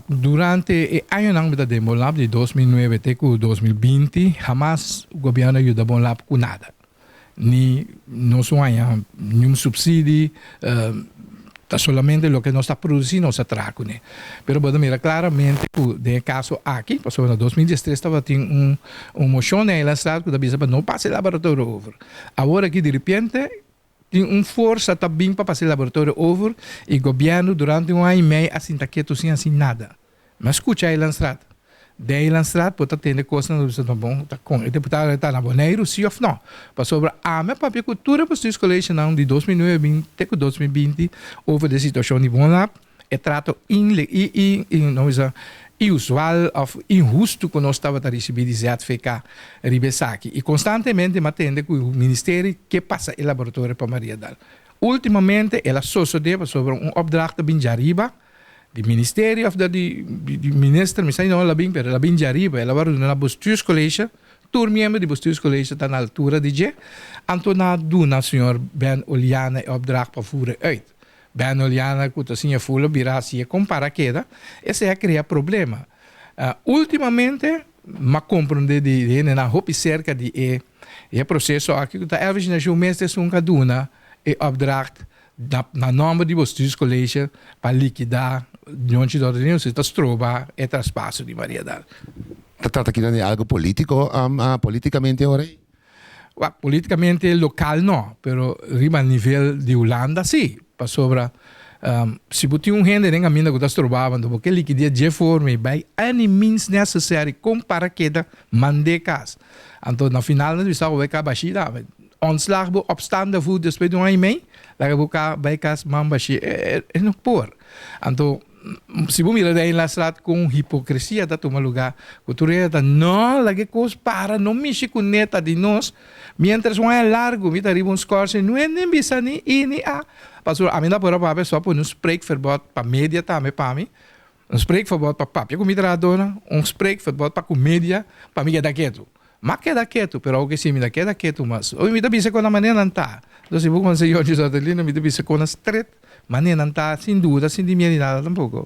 Durante e añanan mi ta den Bonlab, di 2009 te ku 2020, hamas gobièrnu a yuda Bonlab ku nada. Ni nos no haña niun supsidio, ta solamente loke nos ta produsí nos a traha kuné. Pero bo ta mira klaramente ku den e kaso aki, pasobra na 2013 tabatin un moshon den Eilandsraad ku ta bisa pa no pasa e laboratorio over. Awor aki diripiente tin un forsa ta bin pa pasa e laboratorio over i gobièrnu durante un aña i mei a sinta ketu sin hasi nada. Mi a skucha Eilandsraad. Den Eilandsraad bo ta tende kosnan ku bisa ta bon, ta kon e diputado ta na Boneiru si òf no. Pasobra ami a papia ku tur e bestuurscollegenan di 2009 bin te ku 2020 over di e situashon di Bonlab, e trato no bisa inusual òf inhustu ku nos tabata risibí di ZVK riba esaki. I konstantemente mi a tende ku ministerio ke pasa e laboratorio pa Mariadal. Últimamente el a sosodé pasobra un opdracht a bin djariba di ministerio òf di minister, mi sa no el a bin, pero el a bin djariba, el a wòrdu duna na bestuurscollege, tur miembro di bestuurscollege ta na altura di dje, anto nan a duna señor Ben Oliana e opdracht pa voer uit. Ben Oliana ku ta siña fula bira hasi e kon para keda, esei a krea problema. Últimamente m'a komprondé di hendenan hopi serka di e proseso aki ku ta Elvis Nacion mes ta esun ku a duna e opdracht na nòmber di bestuurscollege pa likidá Yonchi Dòrdenio si ta stroba e traspaso di Mariadal. Ta trata kinan di algu polítiko, polítikamente ora ei? Wak, polítikamente lokal no, pero riba nivel di Hulanda sí, pasobra si bo tin un hende den kaminda ku ta stroba bo, anto bo ke likid'é dje forma i by any means necessary kon para keda mand'é kas. Anto na final nan bisa bo bai ka bashí tambe. Ontslag bo op staande voet despues di un aña i mei, laga bo ka bai kas man bashí, e no por. Anto si bo mira den la straat kon hipokresia ta tuma lugá, ku tur hende ta no laga e kos para, no mishi ku neta di nos, miéntras un aña largu mi ta riba un skòrsing no hende bisa ni i ni a, pasobra ami no a por a papia so a pone un spreekverbod pa media tambe pa mi, un spreekverbod pa papia ku mi trahadónan, un spreekverbod pa ku media pa mi keda ketu. M'a keda ketu, pero awo ke si mi ta keda ketu mas. Oye, mi ta bisa kon na manera nan ta. Entonces, si bo konse Yonchi Sotelino, mi ta bisa kon na stret manera nan ta, sin duda, sin di miedu di nada tampoko.